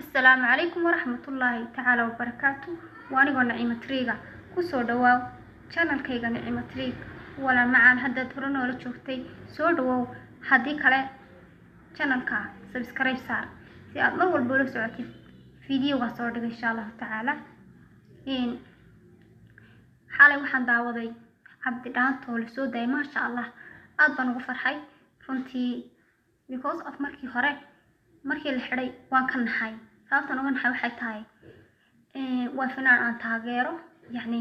Asalaamu calaykum waraxmatullaahi tacaala wabarakaatu. Waa anigoo Naciimo Triiga. Kusoo dhawaaw channelkayga Naciimo Triig. Walaal macaan, haddaad hore noola joogtay, soo dhawow. Haddii kale, channelka subscribe saar si aad mar walba ula socotid videoga soo dhiga, insha Allahu tacaala. Xalay waxaan daawaday Cabdi Dhaanto la soo daayay. Maasha Allah, aad baan ugu farxay runtii, because of markii hore markii la xidhay waan ka naxay. Sababtan uga naxay waxay tahay waa fanaan aan taageero, yacni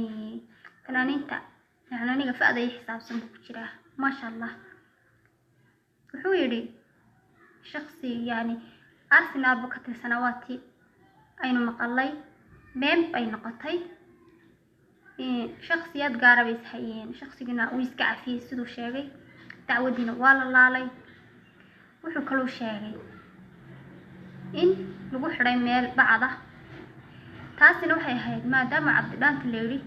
fanaaniinta, yacni aniga fa'da iyo xisaabsan buu ku jiraa, maasha Allah. Wuxuu yidhi shaksi, yacni Arsenal buu ka tirsanaa. Waa tii aynu maqalay, been bay noqotay. Shaksiyaad gaara bay ishayeen, shaksigina wuu iska cafiyey siduu sheegay, dacwadiina waa la laalay. Wuxuu kaloo sheegay in lagu xidhay meel bacda. Taasina waxay ahayd maadaama Cabdidhaanta la yidhi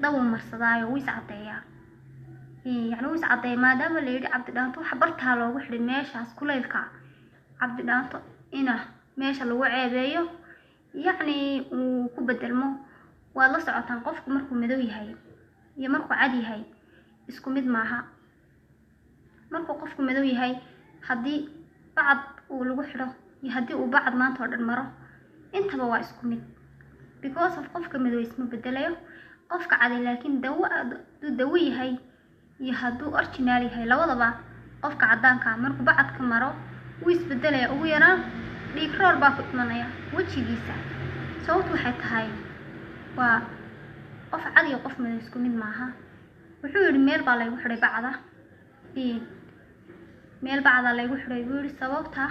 dawuu marsadaayo, wuu is caddeeyaa, yacni wuu is caddeeya. Maadaama la yidhi Cabdidhaanto waxa bartaa loogu xidhay meeshaas kulaylka, Cabdidhaanto ina meesha lagu ceebeeyo, yacni uu ku bedelmo. Waad la socotaan, qofku markuu madow yahay iyo markuu cad yahay isku mid maaha. Markuu qofku madow yahay, haddii bacad uu lagu xidho iyo haddii uu bacad maanta oo dhan maro, intaba waa isku mid, because of qofka madow isma bedelayo. Qofka cadi laakiin dawo, hadduu dawo yahay iyo hadduu original yahay labadaba, qofka caddaanka markuu bacadka maro wuu isbedelaya. Ugu yaraan dhiig roor baa ku imanaya wejigiisa. Sababtu waxay tahay waa qof cad iyo qof madow isku mid maaha. Wuxuu yidhi meel baa laygu xidhay bacda, meel bacda laygu xidhay buu yidhi. Sababta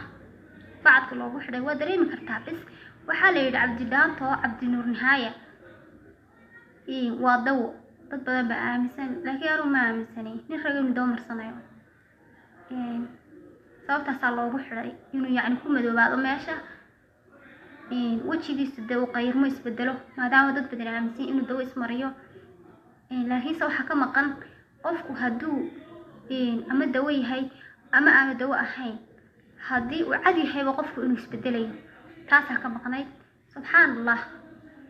bacadka loogu xidhay waa dareemi kartaa. Bis waxaa la yidhi Cabdidhaanto, Cabdinuur Nihaaya, waa dawo. Dad badan baa aaminsan, laakiin anugu ma aaminsanay nin rag inuu dawo marsanayo. Sababtaasaa loogu xidhay, inuu yacni ku madoobaado meesha, wejigiisu dee uu qayrmo, isbedelo, maadaama dad badan aaminsan inuu dawo ismariyo. Laakiinse waxaa ka maqan, qofku hadduu ama dawo yahay ama aanu dawo ahayn, haddii uu cad yahayba qofku inuu isbedelayo, taasaa ka maqnayd. Subxaan Allah,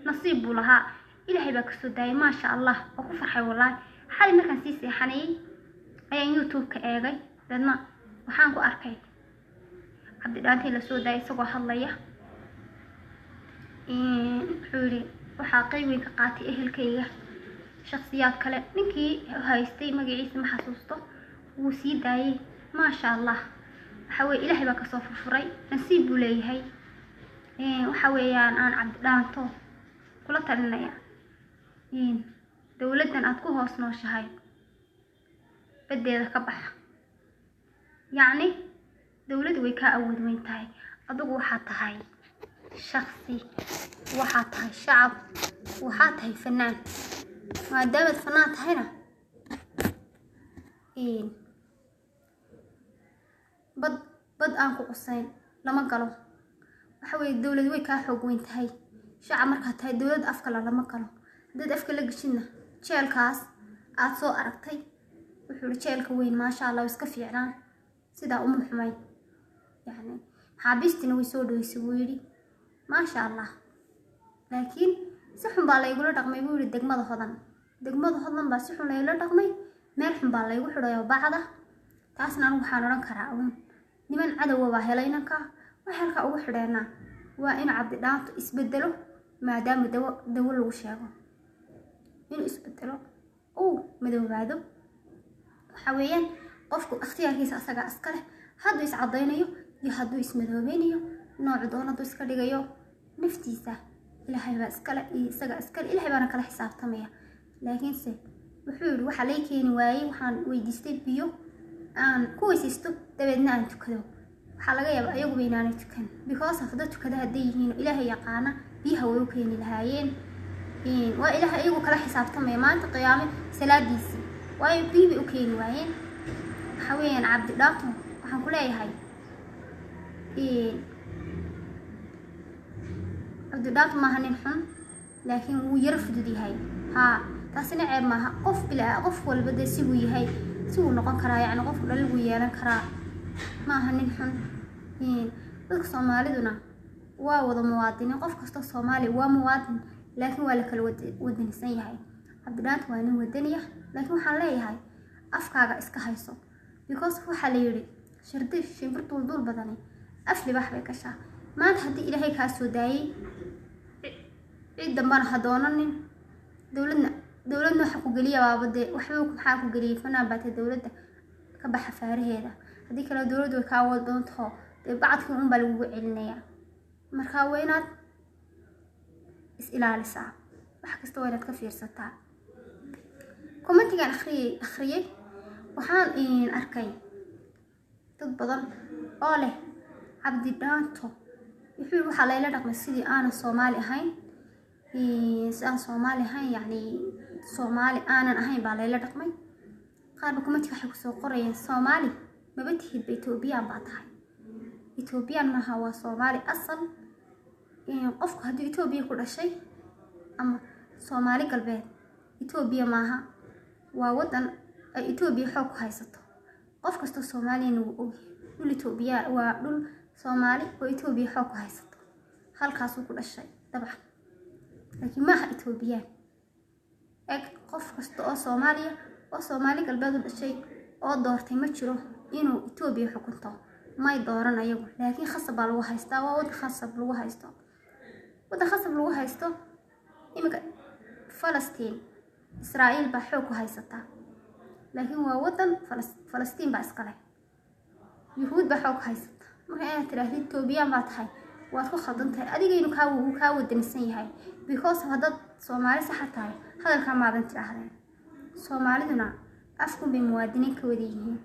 nasiib buu lahaa, Ilaahay baa kasoo daayay. Maasha Allah, oo ku farxay wallaahi. Xalay markaan sii seexanayay ayaan YouTube-ka eegay, deedna waxaan ku arkay Cabdidhaantii lasoo daayay isagoo hadlaya. Wuxuu yidhi waxaa qeyb weyn ka qaatay ehelkayga, shaksiyaad kale. Ninkii haystay magaciisa ma xasuusto, wuu sii daayay. Maasha Allah, waxa weye Ilaahay baa kasoo furfuray, nasiib buu leeyahay. Waxa weeyaan aan Cabdidhaanto kula talinaya, dowladdan aad ku hoos nooshahay badeeda ka baxa. Yacni dowladdu way kaa awood weyn tahay. Adigu waxaa tahay shaksi, waxaa tahay shacab, waxaa tahay fanaan. Maadaamaad fanaan tahayna, bad aan ku qusayn lama galo. Waxa weye dowlad way kaa xoog weyn tahay. Shacab markaad tahay, dowlad afkala lama galo. Haddaad afka la geshidna, jeelkaas aad soo aragtay. Wuxuu ihi jeelka weyn, maasha Allah, iska fiicnaan, sidaa uma xumayn, yacni maxaabiistina way soo dhaweysay buu yidhi, maasha Allah. Laakiin si xun baa laygula dhaqmay buu yidhi degmada Hodan. Degmada Hodan baa si xun laygula dhaqmay, meel xun baa laygu xidhay oo bacda. Taasna anigu waxaan odhan karaa uun niman cadowga baa helay inanka. Waxay halkaa ugu xidheenaa waa inuu Cabdidhaanto isbedelo, maadaama dawo lagu sheego, inuu isbedelo, uu madoobaado. Waxa weeyaan qofku ikhtiyaarkiisa asagaa iska leh, hadduu iscaddaynayo iyo hadduu ismadoobeynayo, noocu doon hadduu iska dhigayo, naftiisa Ilaahay baa iskale iyo isagaa iskale, Ilaahay baana kala xisaabtamaya. Laakiinse wuxuu yidhi waxaa lay keeni waayey, waxaan weydiistay biyo aan ku weysaysto, dabeedna aan tukado. Waxaa laga yaabaa ayaguba inaanay tukan, because of dad tukada hadday yihiin, Ilaahay yaqaana, biyaha way u keeni lahaayeen. Waa Ilaahay iyagu kala xisaabtamaya maanta qiyaame salaadiisii, waayo biyo bay u keeni waayeen. Waxa weeyaan Cabdidhaanto waxaan ku leeyahay, Cabdidhaanto maaha nin xun, laakiin wuu yaro fudud yahay. Haa, taasina ceeb maaha. Qof bilaa, qof walba dee sibuu yahay, si wuu noqon karaa, yacni qofku dhalin wuu yeelan karaa. Maaha nin xun. Dadka Soomaaliduna Waa wada muwaadiniin, qof kastoo Soomaaliya waa muwaadin, laakiin waa la kala wadanisan yahay. Cabdidhaanta waa nin wadaniya, laakiin waxaan leeyahay afkaaga iska hayso, because waxaa la yidhi shirdi shimbir duulduul badani af libax bay gashaa. Maanta haddii Ilaahay kaa soo daayay, cid dambana ha doonanin dowladna. Dowladna waxa ku geliya baaba dee waxba maxaa ku geliyay? Fanaan baatee, dowladda ka baxa faaraheeda. Haddii kale dowladdu way kaa awood badan taho, dee bacadkii unbaa lagugu celinayaa. Marka waa inaad is ilaalisaa, wax kasta waa inaad ka fiirsataa. Commentigan akhriyay waxaan arkay dad badan oo leh Cabdi Dhaanto wuxuu yidhi waxaa layla dhaqmay sidii aanan Soomaali ahayn, si aan Soomaali ahayn, yacni Soomaali aanan ahayn baa layla dhaqmay. Qaarba commentiga waxay kusoo qorayeen Soomaali maba tihidba, Etoobiyaan baa tahay. Etoobiyaan maaha, waa Soomaali asal. Qofku hadduu Etoobiya ku dhashay ama Soomaali Galbeed, Etoobiya maaha, waa wadan ay Etoobiya xoog ku haysato. Qof kastoo Soomaaliyana wuu ogyahay dhul Etoobiya waa dhul Soomaali oo Etoobiya xoog ku haysato, halkaasuu ku dhashay dabcan, laakiin maaha Etoobiyaan. Eg, qof kasta oo Soomaaliya oo Soomaali Galbeed u dhashay oo doortay ma jiro inuu Etoobiya xukunto. May dooran ayagu, laakiin khasab baa lagu haystaa. Waa wadan khasab lagu haysto, wadan khasab lagu haysto. Iminka Falastiin Israa'iil baa xoog ku haysataa, laakiin waa wadan Falastiin baa iskale, Yuhuud baa xoog ku haysata. Marka inaad tidhaahdid Etoobiyaan baa tahay, waad ku khaldan tahay. Adigaynu kaa wuu kaa wadanisan yahay, because haddaad Soomaali saxa tahay hadalkaa maadan tidhaahdeen. Soomaaliduna afkun bay muwaadiniin ka wada yihiin,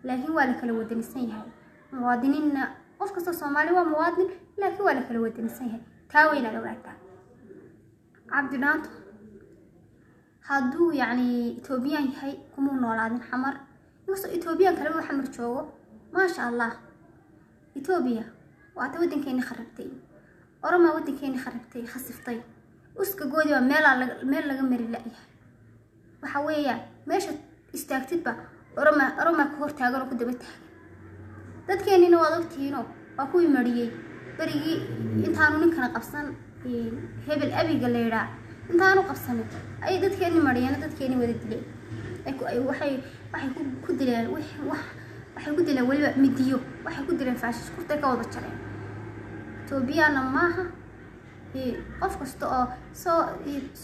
laakiin waa la kala wadanisan yahay. Muwaadiniinna qof kastoo Soomaali waa muwaadin, laakiin waa la kala wadanisan yahay. Taa weynaad ogaataa. Cabdidhaanto hadduu yacni Etoobiyaan yahay, kumuu noolaadin Xamar, inkastoo Etoobiyaan kaleba Xamar joogo. Maasha Allah, Etoobiya waata waddankeeni kharibtay, Oromaa waddankeeni kharibtay, khasiftay, uskagoodii baa meelaa meel laga mari la-yahay. Waxa weeyaan meesha istaagtidba Oroma, Oromaa ku hortaagan oo ku daba taagan. Dadkeenina waad ogtihiinoo waa kuwii mariyey berigii intaanu ninkana qabsan, hebel Abiga la yidhaa intaanu qabsanin ayay dadkeeni mariyeen, dadkeeni wada dileen. Waxay ku dileen, waxay ku dileen weliba midiyo, waxay ku dileen faashish, kurtay ka wada jareen. Etoobiyana maaha. Qof kasta oo soo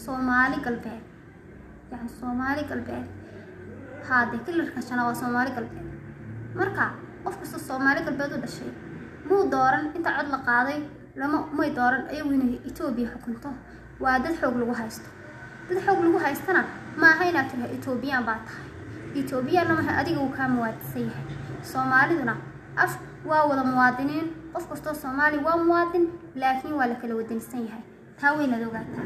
Soomaali Galbeed, yani Soomaali Galbeed haade, kilarka shana waa Soomaali Galbeed. Marka qof kasta Soomaali Galbeed u dhashay muu dooran inta cod la qaaday lama may dooran ayagu inay Etoobiya xukunto. Waa dad xoog lagu haysto. Dad xoog lagu haystana maaha inaad tiraha Etoobiyaan baa tahay. Etoobiyaanna maaha, adiga uu kaa muwaadisan yahay. Soomaaliduna af waa wada muwaadiniin, qof kastoo Soomaali waa muwaadin, laakiin waa la kala wadanisan yahay. Taa weynaad ogaataa.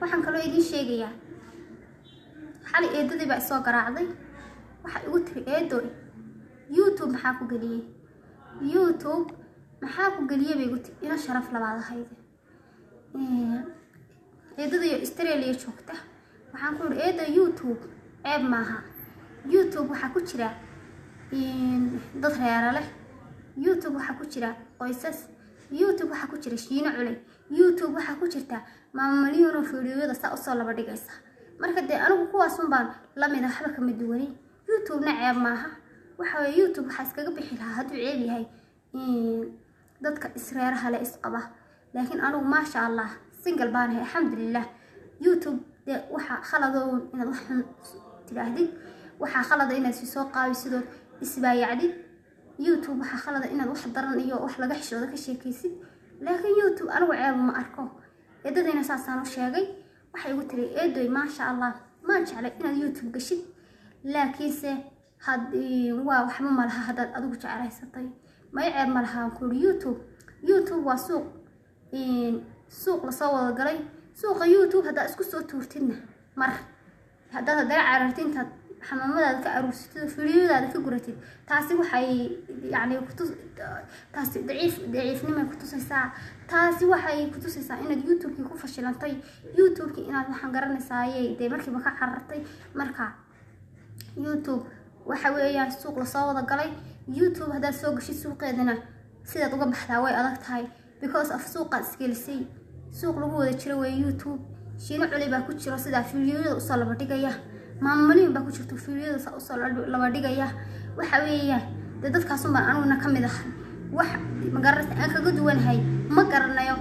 Waxaan kaloo idiin sheegayaa, xalay eedadii baa isoo garaacday. Waxay igu tiri, "Eedoy, YouTube maxaa ku geliyey? YouTube maxaa ku geliyey?" bay igu tiri. Ina sharaf labaad ahayde, eedadayo Australia joogta. Waxaan ku ihi, "Eeda, YouTube ceeb maaha. YouTube waxaa ku jira dad reero leh, YouTube waxaa ku jira qoysas, YouTube waxaa ku jira Shiino Culey, YouTube waxaa ku jirta Maama Malyuun oo fiidiyoyada saa usoo laba dhigaysa. Marka dee anigu kuwaasun baan lamida, waxba kama duwanin. YouTube-na ceeb maaha." Waxa weye YouTube waxaa iskaga bixi lahaa hadduu ceeb yahay dadka isreeraha le isqaba, laakiin anigu maasha Allah single baan ahay, alxamdulilah. YouTube dee waxaa khaladoo inaad wax xun tidhaahdid, waxaa khalada inaad si soo qaabisidood isbaayacdid. YouTube waxaa khalada inaad wax daran iyo wax laga xishooda ka sheekaysid, laakiin YouTube anigu ceeb ma arko." Eedadayna saasaan u sheegay. Waxay igu tiri, "Eedoy, maasha Allah, maan jeclay inaad YouTube gashid, laakiinse had waa waxba ma laha haddaad adigu jeclaysatay." May, ceeb ma laha, ku uri. YouTube waa suuq, suuq lasoo wada galay. Suuqa YouTube haddaad isku soo tuurtidna, mar haddaad haddana carartid, intaad xamaamadaada ka aruursatid oo fiidiyadaada ka guratid, taasi waxay yacni kutus taasi daciifnimay kutusaysaa. Taasi waxay kutusaysaa inaad YouTube-kii ku fashilantay, YouTube-kii inaad waxaan garanaysaaye dee markiiba ka carartay. Marka YouTube waxa weeyaan suuq lasoo wada galay. YouTube haddaad soo gashid suuqeedana Sidaad uga baxdaa way adag tahay, because of suuqaad isgelisay. Suuq lagu wada jiro wey YouTube. Shiino Culey baa ku jiro, sidaa fiidiyooyada usoo laba dhigaya. Maamulooyin baa ku jirto, fiidiyooyada usoo laba dhigaya. Waxa weeyaan dee dadkaasun baan aniguna ka mid ahay. Wax magaranaysa aan kaga duwanahay ma garanayo,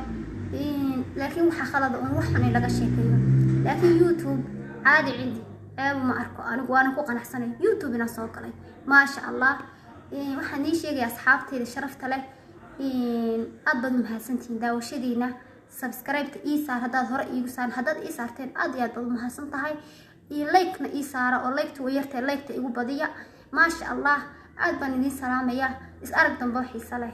laakiin waxaa khalada un wax xun in laga sheekeeyo. Laakiin YouTube caadi cindi, ceebu ma arko anigu, waana ku qanacsanay YouTube inaan soo galay, maasha Allah. Waxaan ii sheegaya asxaabteyda sharafta leh, aad baad umahadsantihiin daawashadiina. Subscribe-ta ii saar haddaad hore iigu saaran, haddaad ii saarteen aad iyo aad baad umahadsan tahay. Like-na ii saara oo like-ta way yartahay, like-ta igu badiya, maasha Allah. Aad baan idiin salaamaya. Is arag dambe oo xiise leh.